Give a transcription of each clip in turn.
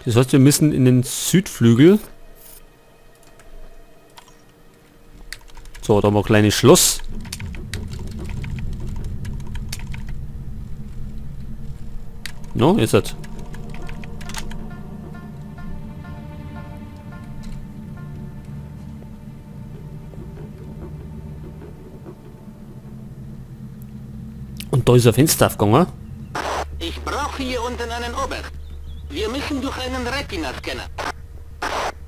Das heißt, wir müssen in den Südflügel. So, da haben wir ein kleines Schloss. No, jetzt hat. Und da ist ein Fenster aufgegangen. Ich brauche hier unten einen Oberst. Wir müssen durch einen Retina-Scanner.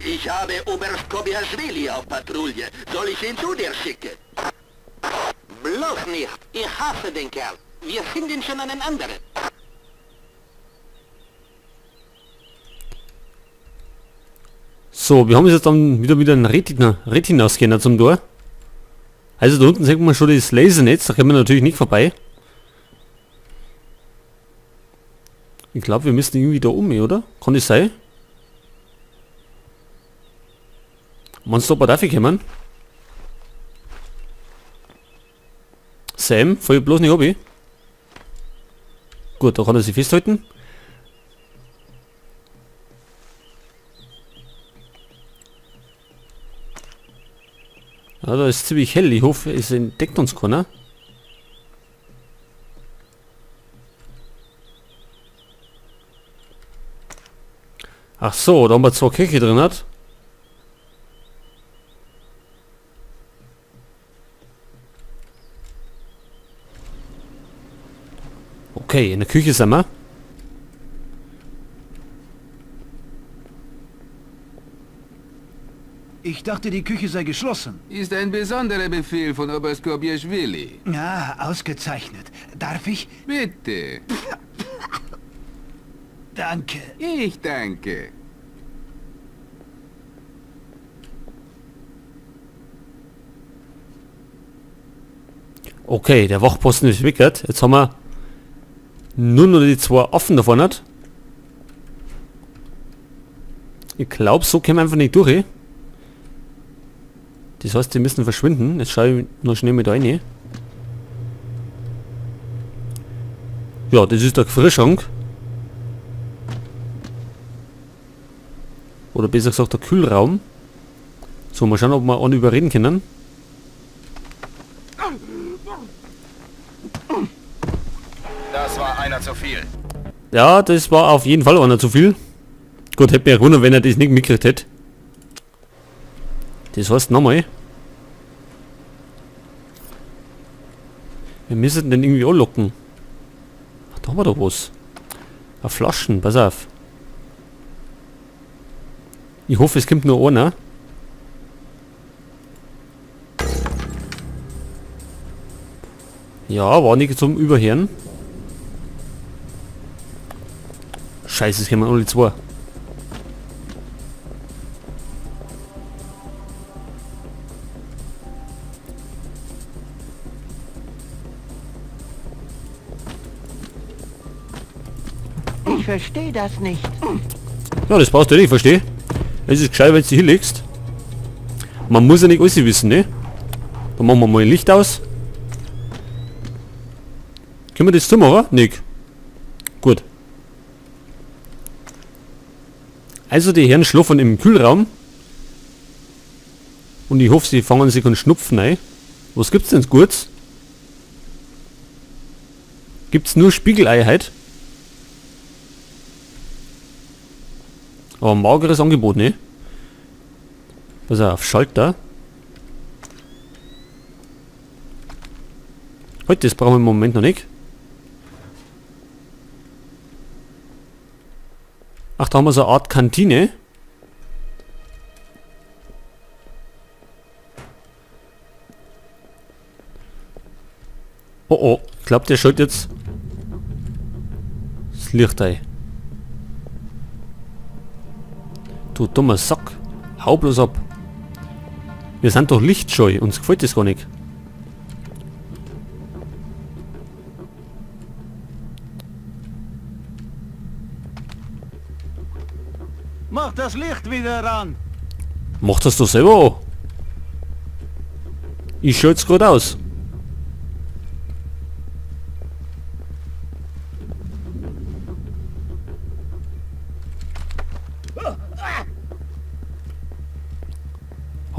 Ich habe Oberst Kobiaschwili auf Patrouille. Soll ich ihn zu dir schicken? Bloß nicht. Ich hasse den Kerl. Wir finden schon einen anderen. So, wir haben jetzt dann wieder einen Retina-Scanner zum Tor. Also da unten sieht man schon das Lasernetz, da kommen wir natürlich nicht vorbei. Ich glaub, wir müssen irgendwie da um, oder? Kann das sein? Meinst du, ob wir dafür kommen? Sam, fall bloß nicht ab. Gut, da kann er sich festhalten. Ja, da ist ziemlich hell. Ich hoffe, es entdeckt uns keiner. Ach so, da haben wir zwei Köche drin hat. Okay, in der Küche sind wir. Ich dachte, die Küche sei geschlossen. Ist ein besonderer Befehl von Oberst Kobiaschwili. Ja, ausgezeichnet. Darf ich? Bitte. Danke. Ich danke. Okay, der Wachposten ist weg. Jetzt haben wir nur noch die zwei Affen da vorne. Ich glaub, so kämen wir einfach nicht durch. Das heißt, die müssen verschwinden. Jetzt schaue ich noch schnell mit rein. Ja, das ist der Gefrierschrank. Oder besser gesagt der Kühlraum. So, mal schauen, ob wir einen überreden können. Das war einer zu viel. Ja, das war auf jeden Fall einer zu viel. Gut, hätte mich ja gewundert, wenn er das nicht mitgekriegt hätte. Das heißt nochmal. Wir müssen den irgendwie anlocken. Ach, da haben wir doch was. Eine Flaschen, pass auf. Ich hoffe, es kommt nur einer. Ja, war nicht zum Überhören. Scheiße, es kommen alle zwei. Ich verstehe das nicht. Ja, das brauchst du nicht, verstehe. Es ist gescheit, wenn du dich hinlegst. Man muss ja nicht alles wissen, ne? Dann machen wir mal ein Licht aus. Können wir das zumachen? Nick. Gut. Also die Herren schlafen im Kühlraum. Und ich hoffe, sie fangen sich einen Schnupfen ein. Was gibt's denn Gutes? Gibt's nur Spiegelei heute? Aber mageres Angebot, ne? Pass auf, Schalter. Heute, das brauchen wir im Moment noch nicht. Ach, da haben wir so eine Art Kantine. Oh oh, ich glaub, der schaltet jetzt das Licht ein. Du dummer Sack. Hau bloß ab. Wir sind doch lichtscheu, uns gefällt das gar nicht. Mach das Licht wieder an. Mach das doch selber an. Ich schalt's grad aus.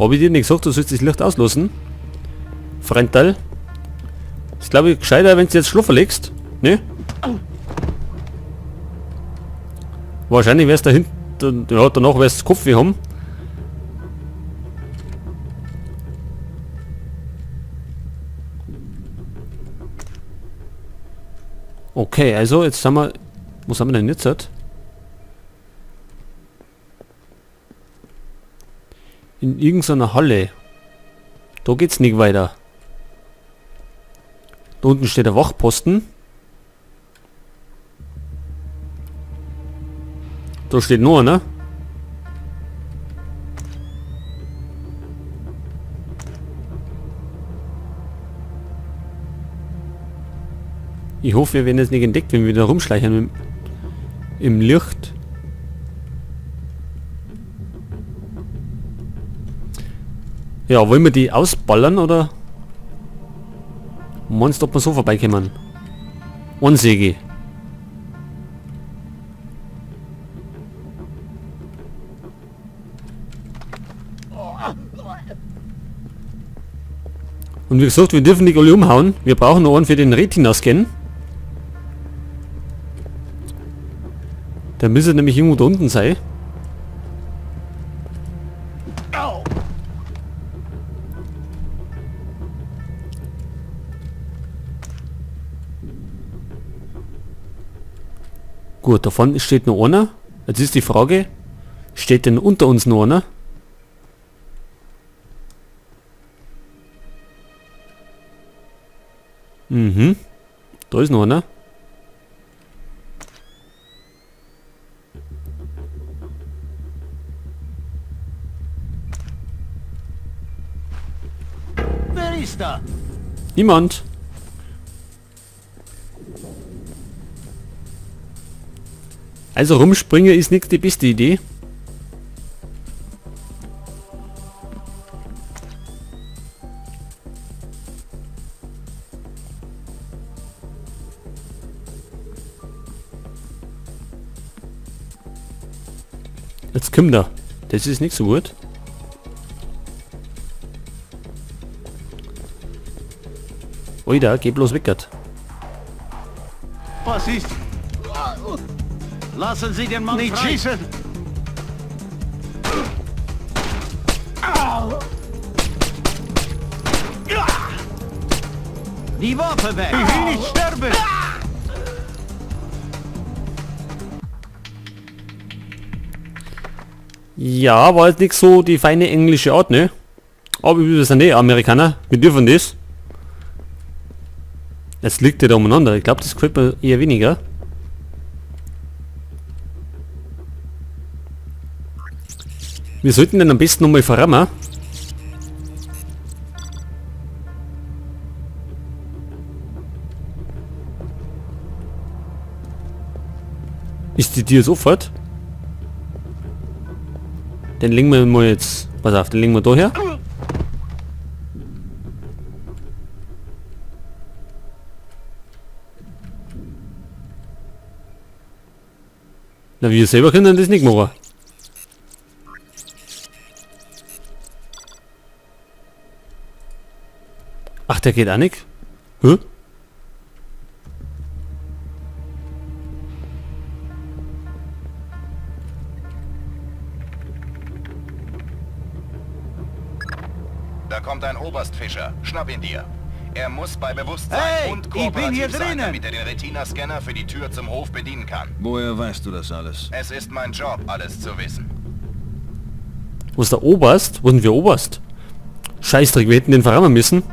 Habe ich dir nicht gesagt, du sollst das Licht auslassen? Freundal. Ist glaube ich gescheiter, wenn du jetzt schlafen legst. Ne? Wahrscheinlich wär's da hinten, ja, danach wär's Kopfweh haben. Okay, also jetzt sind wir... Wo sind wir denn jetzt? In irgendeiner Halle. Da geht's nicht weiter. Da unten steht der Wachposten. Da steht nur, ne? Ich hoffe, wir werden jetzt nicht entdeckt, wenn wir da rumschleichen im Licht. Ja, wollen wir die ausballern oder? Meinst du, ob wir so vorbeikommen? Ansäge. Und wie gesagt, wir dürfen nicht alle umhauen. Wir brauchen noch einen für den Retina-Scan. Der müsste nämlich irgendwo da unten sein. Gut, davon steht noch einer. Jetzt ist die Frage, steht denn unter uns noch einer? Mhm. Da ist noch einer. Wer ist da? Niemand. Also rumspringen ist nicht die beste Idee. Jetzt kommt er. Das ist nicht so gut. Oida, geh bloß weg, Gott. Was ist? Lassen Sie den Mann nicht frei. Schießen! Die Waffe weg! Ich will nicht sterben! Ja, war jetzt nicht so die feine englische Art, ne? Aber wir sind eh Amerikaner, wir dürfen das. Jetzt liegt der da umeinander. Ich glaub, das gefällt mir eher weniger. Wir sollten den am besten nochmal verrammen. Ist die Tür sofort? Den legen wir mal jetzt... Pass auf, den legen wir da her. Na, wir selber können das nicht machen. Ach, der geht auch nicht? Hä? Da kommt ein Oberst, Fischer. Schnapp ihn dir. Er muss bei Bewusstsein Hey, und ich bin hier kooperativ sein, drinnen. damit er den Retina-Scanner für die Tür zum Hof bedienen kann. Woher weißt du das alles? Es ist mein Job, alles zu wissen. Wo ist der Oberst? Wo sind wir Oberst? Scheißdreck, wir hätten den verrammen müssen.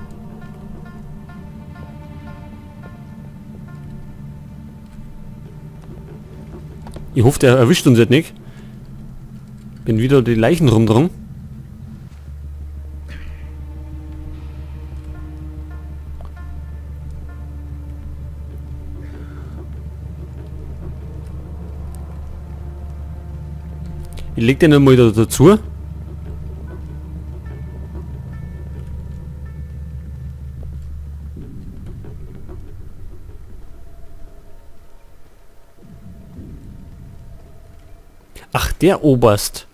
Ich hoffe, der erwischt uns jetzt nicht. Bin wieder die Leichen rumdrungen. Ich leg den einmal da dazu. Ach, der Oberst.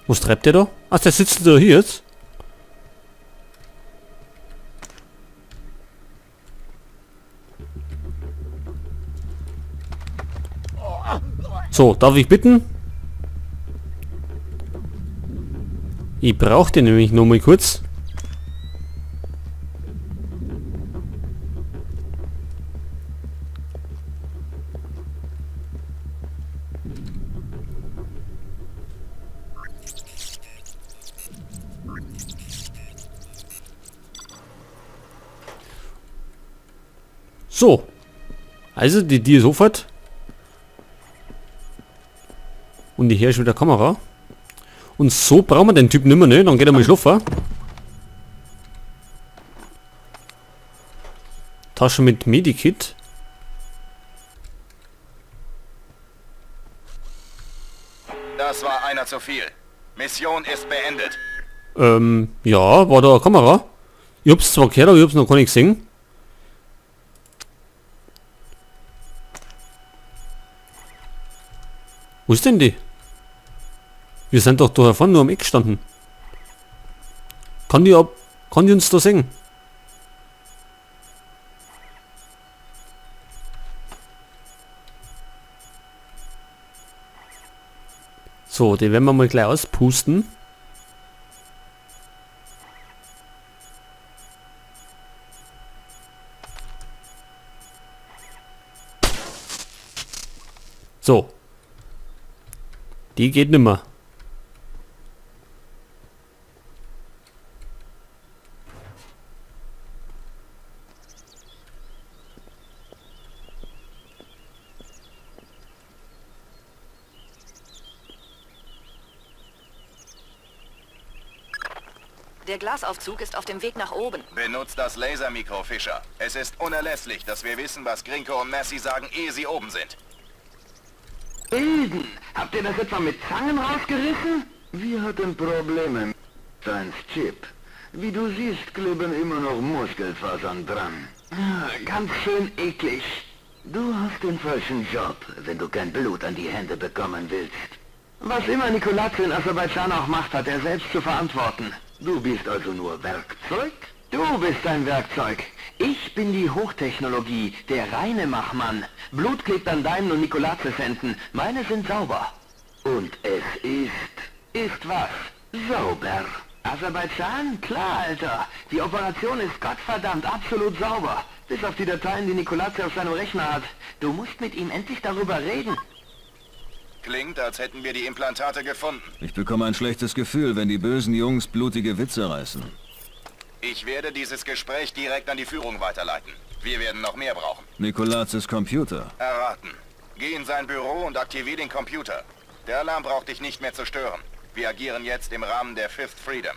Was treibt der da? Ach, der sitzt da hier jetzt. So, darf ich bitten? Ich brauche den nämlich nur mal kurz. So. Also, die die sofort. Und die hier ist wieder Kamera. Und so brauchen wir den Typ nimmer, ne? Dann geht er mal schlafen. Tasche mit Medikit. Das war einer zu viel. Mission ist beendet. Ja, war da eine Kamera? Ich hab's zwar gehört, aber ich hab's noch gar nicht gesehen. Wo ist denn die? Wir sind doch da vorne nur am Eck gestanden. Kann die uns da sehen? So, die werden wir mal gleich auspusten. So. Die geht nimmer. Der Glasaufzug ist auf dem Weg nach oben. Benutzt das Lasermikro, Fischer. Es ist unerlässlich, dass wir wissen, was Grinko und Messi sagen, ehe sie oben sind. Bilden! Habt ihr das etwa mit Zangen rausgerissen? Wir hatten Probleme mit deinem Chip. Wie du siehst, kleben immer noch Muskelfasern dran. Ah, ganz schön eklig. Du hast den falschen Job, wenn du kein Blut an die Hände bekommen willst. Was immer Nikoladze in Aserbaidschan auch macht, hat er selbst zu verantworten. Du bist also nur Werkzeug? Du bist ein Werkzeug. Ich bin die Hochtechnologie, der reine Machmann. Blut klebt an deinen und Nikoladzes Händen. Meine sind sauber. Und es ist Ist was? sauber. Aserbaidschan? Klar, Alter. Die Operation ist gottverdammt absolut sauber. Bis auf die Dateien, die Nikoladze auf seinem Rechner hat. Du musst mit ihm endlich darüber reden. Klingt, als hätten wir die Implantate gefunden. Ich bekomme ein schlechtes Gefühl, wenn die bösen Jungs blutige Witze reißen. Ich werde dieses Gespräch direkt an die Führung weiterleiten. Wir werden noch mehr brauchen. Nikolazes Computer. Erraten. Geh in sein Büro und aktivier den Computer. Der Alarm braucht dich nicht mehr zu stören. Wir agieren jetzt im Rahmen der Fifth Freedom.